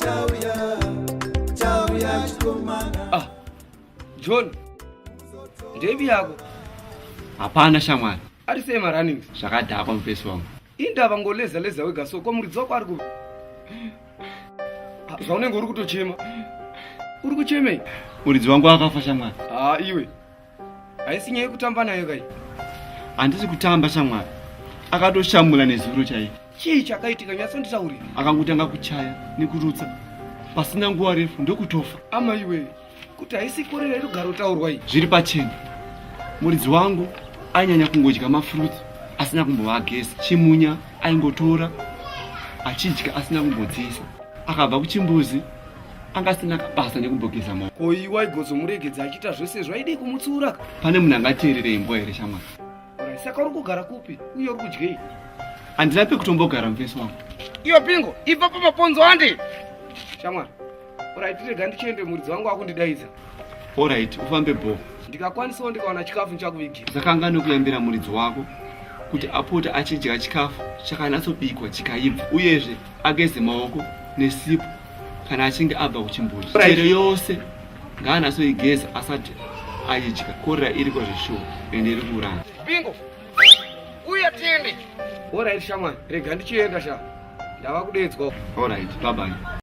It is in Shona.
Chauya, chauya chikomana. Ah, John, ndeipi yako? Hapana shamwari. Ari sei marunnings? Zvakadhakwa mufesi wangu. Indava ngoleza leza wega so ko muridzi wako ari kupi? Ah, zvaunenge uri kutochema. Uri kuchemei? Muridzi wangu akafa shamwari. Ah, iwe. Haisi nyaya yekutamba nayo kai. Handisi kutamba shamwari. Akatoshamula nezuro chaiye. Chii chakaitika nyatsonditaurira. Akangotanga kuchaya nekurutsa pasina nguva refu ndokutofa. Ama iwe kuti haisi korera iri kugarotaurwa iyi. Zviri pachena. Muridzi wangu ainyanya kungodya mafruits asina kumbovageza. Chimunya aingotora achidya asina kumbodziisa. Akabva kuchimbuzi anga asina basa nekumbogeza maoko. Ko iwe waigozomuregedza achiita zvese zvaidii kumutsiura? Pane munhu angateerere imbwa here shamwari? Alright, saka uri kugara kupi uye uri kudyei? Handina pekutombogara mufesi wangu. Iyo pingo, ibva pamaponzo ande. Shamwari, alright, rega ndichiende muridzi wangu akundidaidza. Alright, ufambe bho. Ndikakwanisawo ndikawana chikafu ndichakuvigira. Usakanga nekuyambira muridzi wako kuti apote achidya chikafu chakanatsobikwa chikaibva uyezve ageze maoko nesipo kana achinge abva kuchimbuzi. Chero yose ngaanatsoigeza asati aidya. Korera iriko zveshuwa ende iri kuuraya. Bingo, uya tiende. Alright shamwari, rega ndichienda sha. Ndava kudeedzwa. Alright, bye bye.